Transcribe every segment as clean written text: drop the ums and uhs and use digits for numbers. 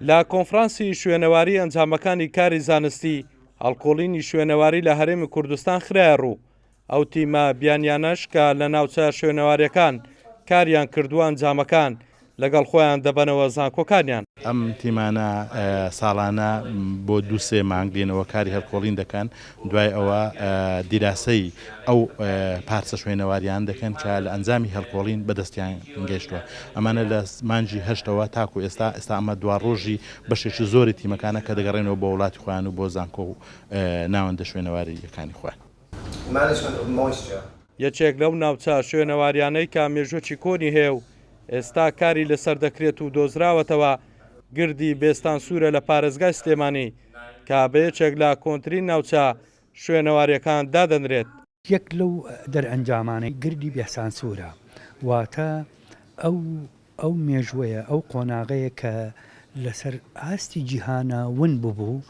لە کۆنفرانسی شوێنەواری ئەنجامەکانی کاری زانستی هەڵکۆڵینی شوێنەواری لە هەرێمی کوردستان خرایە ڕوو، ئەو تیمە بیانیانەش کە لە ناوچە شوێنەواریەکان کاریان کردووە ئەنجامەکان لەگەڵ خۆیان دەبەنەوە زانکۆکانیان. ئەم تیمانە ساڵانە بۆ دوو سێ مانگ دێنەوە کاری هەلکۆڵین دەکەن، دوای ئەوە دیراسەی ئەو پارچە شوێنەواریان دەکەن کە لە ئەنجامی هەلکۆڵین بەدەستیان گەیشتووە. ئەمانە لە مانگی هەشتەوە تاکو ئێستا، ئێستا ئەمە دوا ڕۆژی بەشێکی زۆری تیمەکانە کە دەگەڕێنەوە بۆ وڵاتی خۆیان و بۆ زانکۆ و ناوەندە شوێنەوارییەکانی خۆیان. یەکێک لەو ناوچە شوێنەواریانەی کە مێژووەکی کۆنی هەیە و ئێستا کاری لەسەر دەکرێت و دۆزراوەتەوە گردی بێستانسوورە لە پارێزگای سلێمانی کە بە یەکێک لە کۆنترین ناوچە شوێنەوارییەکان دادەنرێت. یەک لەو دەرئەنجامانەی گردی بێستانسوورە واتە ئەو ئەو مێژووەیە، ئەو قۆناغەیە کە لەسەر ئاستی جیهانا ون ببوو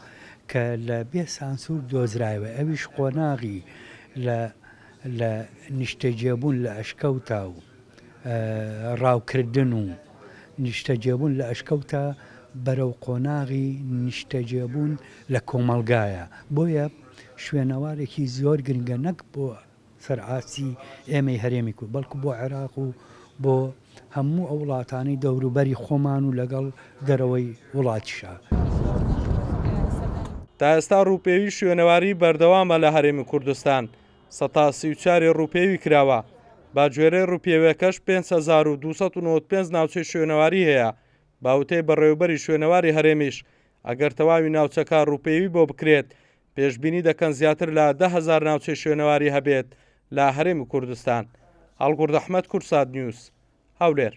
کە لە بێ سانسور دۆزرایەوە، ئەویش قۆناغی لە لە نیشتەجێبوون لە ئەشکەوتا و ڕاوکردن و نیشتەجێبوون لە ئەشکەوتا بەرەو قۆناغی نیشتەجێبوون لە کۆمەڵگایە. بۆیە شوێنەوارێکی زۆر گرنگە نەک بۆ سەر ئاستی ئێمەی هەرێمی کورد، بەڵکو بۆ عێراق و بۆ هەموو ئەو وڵاتانەی دەوروبەری خۆمان و لەگەڵ دەرەوەی وڵاتیشا. تا ئێستا ڕووپێوی شوێنەواری بەردەوامە لە هەرێمی کوردستان، سەتا 34 ی ڕووپێوی کراوە، بە گوێرەی ڕووپێویەکەش 5295 ناوچەی شوێنەواری هەیە، بە وتەی بەڕێوەبەری شوێنەواری هەرێمیش ئەگەر تەواوی ناوچەکە ڕووپێوی بۆ بکرێت پێشبینی دەکەن زیاتر لە 10,000 ناوچەی شوێنەواری هەبێت لە هەرێمی کوردستان. هەڵگورد ئەحمەد، کوردسات نیوز، هەولێر.